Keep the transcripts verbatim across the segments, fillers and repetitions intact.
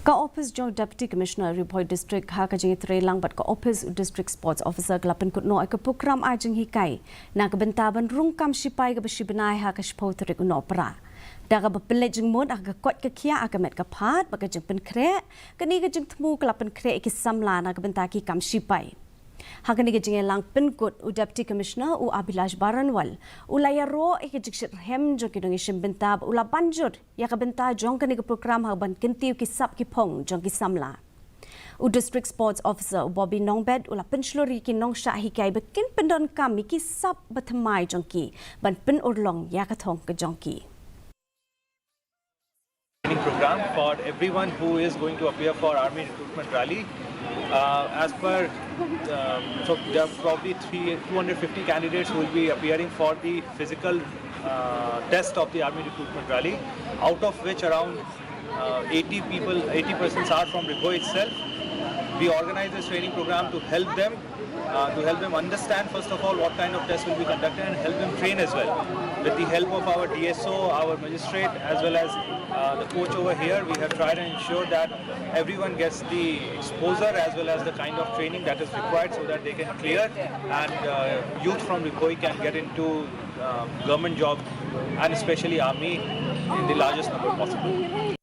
Ka ophis jong Deputy Commissioner Ri Bhoi District ha ka jingïatreilang bad ka ophis u District Sports Officer ka la pynkut noh ïa ka prokram ai jinghikai na ka bynta ban rung kam shipai kaba shi bnai ha ka shiphew tarik u Nohprah. Da kaba pynleit jingmut ha ka koit ka khiah ha ka met ka phad bad ka jingpynkhreh, kane ka jingthmu ka la pynkhreh ïa ki samla na ka bynta ki kam shipai. Ha kane ka jingïalang pynkut, u Deputy Commissioner u Abhilash Baranwal u la ïaroh ïa ka jingshitrhem jong ki nongïashim bynta bad u la ban jur ïa ka bynta jong kane ka prokram ha kaba kyntiew ki sap ki phong jong ki samla. U District Sports Officer u Bobby Nongbet u la pynshlur ïa ki nongshah hikai ba kin pyndonkam ïa ki sap ba thymmai jong ki ban pynurlong ïa ka thong ka jong ki. Training program for everyone who is going to appear for Army recruitment rally. Uh, as per, uh, so there are probably three, two hundred fifty candidates who will be appearing for the physical uh, test of the Army recruitment rally, out of which around uh, eighty people, eighty persons are from Ri Bhoi itself. We organize this training program to help them uh, to help them understand, first of all, what kind of test will be conducted and help them train as well. With the help of our D S O, our magistrate, as well as uh, the coach over here, we have tried and ensured that everyone gets the exposure as well as the kind of training that is required so that they can clear and uh, youth from Ri Bhoi can get into uh, government job and especially army in the largest number possible.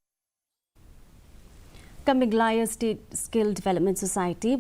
Ka Meghalaya State Skill Development Society